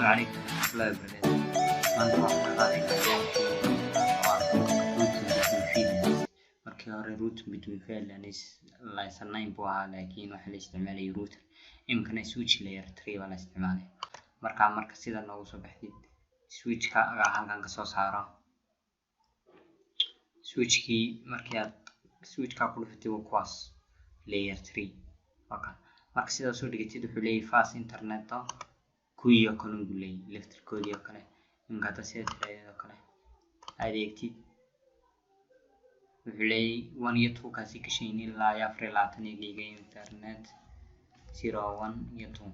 Calaykum waraxmatullaahi wabarakaatuh. Maanta waxaan ka qaadaynaa routing between VLANs. Markii hore routing between VLANs layer 9 buu ahaa, laakiin waxaa la isticmaalayay router. Iminkana switch layer 3 baa la isticmaalay. Marka marka sida noogu soo baxdid switchka agaa halkan kasoo saaro switchkii. Markii aad switchka ku dhufatid, waa kuwaas layer 3 waa. Marka sidaa soo dhigatid, wuxuu leeyahay fast ethernet kuwii oo kale buu leeyahay laftirkoodii oo kale. Iminka hadda sida tiraahdo oo kale aad eegtid, wuxuu leeyahay one iyo two kaasi gashayn ilaa iyo 24 iyo giga ethernet 0 1 iyo 2.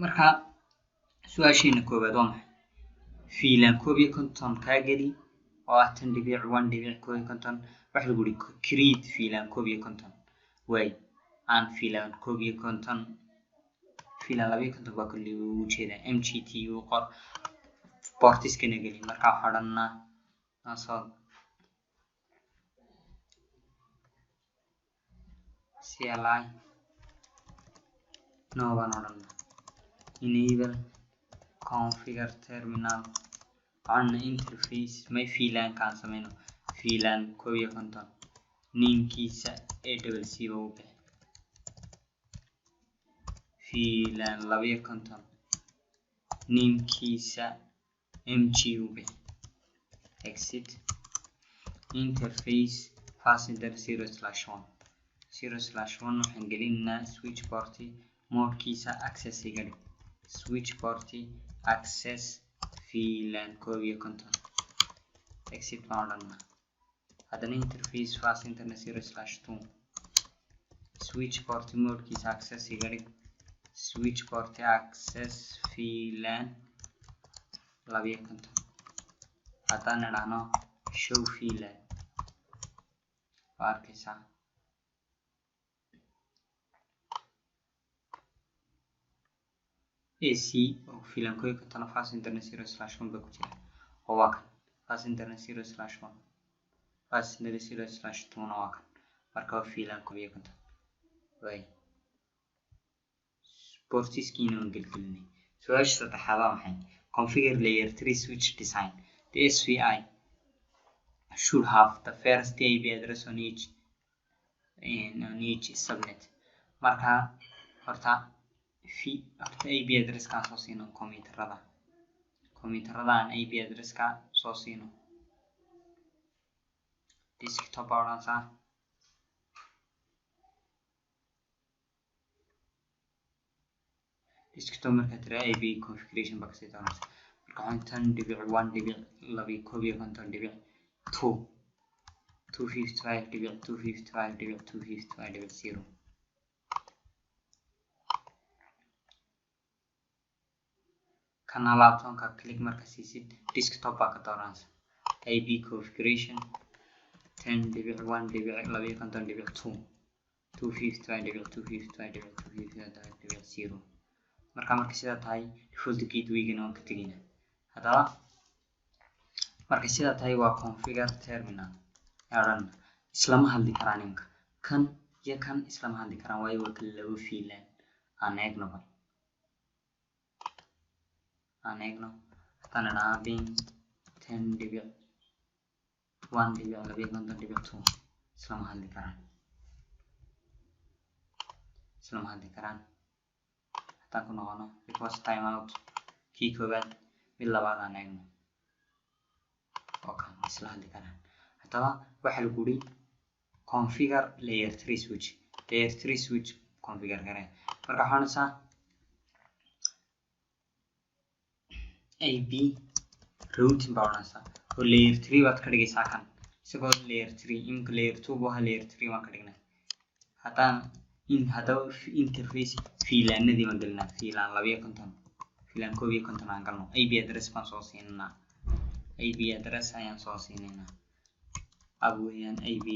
Marka su-aasheena koowaad waa maxay? VLAN 51 kaa geli oo ah 10.1.51. Waxa lagu yidhi create VLAN 51. Waay, aan VLAN 51, VLAN 52 baa kulli ugu jeedaa. MGT u qor, portiskana geli. Marka waxaa odhanaa nasoo CLI no baan odhanaa, enable configure terminal. Waxaan interface may VLAN kaan sameyno, VLAN 51 ninkiisa A double C ba u bixi. VLAN 52 ninkiisa MG u bixi. Exit. Interface fast ethernet 0/1 0/1. Waxaan gelinaynaa switch port modekiisa access iga dhig, switch port access VLAN 51. Exit baan odhanaa. Haddana interface fast ethernet 0/2, switch port modekiisa access iga dhig, switch port access VLAN 52. Haddaan idhaahno show VLAN, waa arkaysaa AC oo VLAN 51 fast ethernet 0/1 baa ku jira, oo waa kan fast ethernet 0/1, fast ethernet 0/2 na waa kan. Marka waa VLAN 51. Waay, portiskiina waan gelgelinay. Su-aasha saddexaad waa maxay? Configure layer 3 switch design. The SVI should have the first IP address on each subnet. Marka horta v horta IP address-kaan soo siino computerada aan IP address-ka soo siino. Desktop baa odhanaysaa. Desktop markaa tiraa, IP configuration baa kasii doonaysa. Marka waxaan 10.1.52.2, 255.255.255.0. Kana laptopka click marka siisid, desktop baa ka dooranaysa, IP configuration 10.1.52.2, 255.255.255.0. Marka marka sidaa tahay, default gateway-gana waan ka tegaynaa. Haddaba markay sidaa tahay, waa configure terminal odhan. Islama hadli karaan imka kan iyo kan, islama hadli karaan, waayo waa kala laba VLAN. Aan eegno bal, aan eegno. Haddaan idhahaa ping 10.1.52.2, islama hadli karaan, islama hadli karaan. Haddaan ku noqono request time out kii koowaad, mid labaad aan eegno, oo kan isla hadli karaan. Haddaba waxaa lagu yidhi configure layer 3 switch, layer 3 switch configure garee. Marka waxaa odhanaysaa IP routing baa odhanaysaa, oo layer 3 baad ka dhigaysaa kan isagoo layer 3. Imika layer 2 buu ahaa, layer 3 baan ka dhignay. Haddaan in haddaba interface VLANadii baan gelinaa, VLAN 52, VLAN 51 aan galno. IP address baan soo siinanaa, IP address ayaan soo siinaynaa. Ab weeyaan IP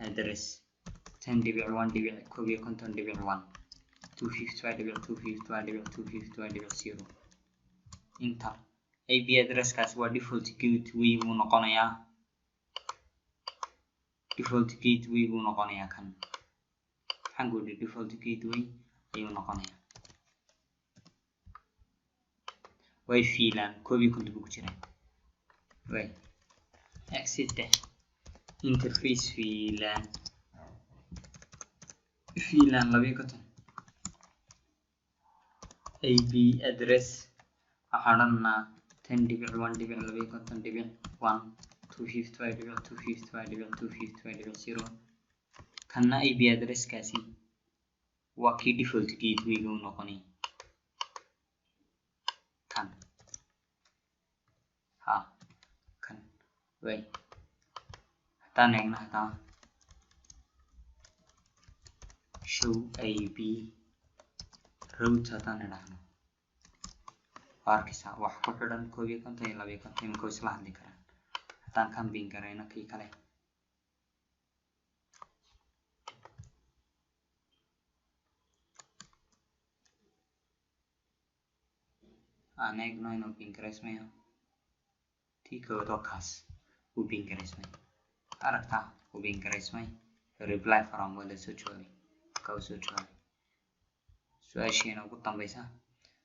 address 10.1.51.1, 255.255.255.0. Enter. IP addresskaasi waa default gateway buu noqonayaa, default gateway buu noqonayaa kan. Maxaan ku yidhi? Default gateway ayuu noqonayaa. Way VLAN 51 buu ku jiraa. Way exit deh. Interface VLAN, VLAN 52, IP address waxaan odhanaa 10.1.52.1, 255.255.255.0. Kanna IP addresskaasi waa kii default gatewayga u noqonay kan. Ha, kan way haddaan eegno haddaba show IP route haddaan idhaahno, waa arkaysaa wax ku xidhan 51 iyo 52. Imika way isla hadli karaan. Haddaan kan ping garayno kii kale, aan eegno inuu ping garaysmayo. Tii koowaad oo kaas wuu ping garaysmay, aragtaa, wuu ping garaysmay. Reply from waa la soo jawaabay, ka uu soo jawaabay. Su-aasheena ugu dambeysa: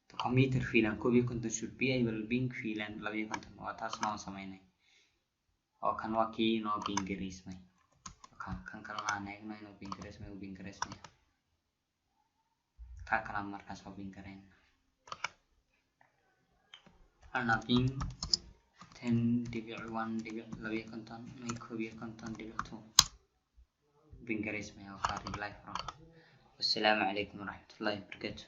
the computer VLAN 51 should be able ping VLAN 52. Waa taasna waan sameynay oo kan waa kii inoo ping garaysmay. Kan kalena aan eegno inuu ping garaysmay. Uu ping garaysmay. Ka kalena markaas waa ping garayna ana ping 10.1.52 may 51.2, ping garaysmay oo kaa reply from. Wassalaamu calaykum waraxmatullaahi wabarakaatu.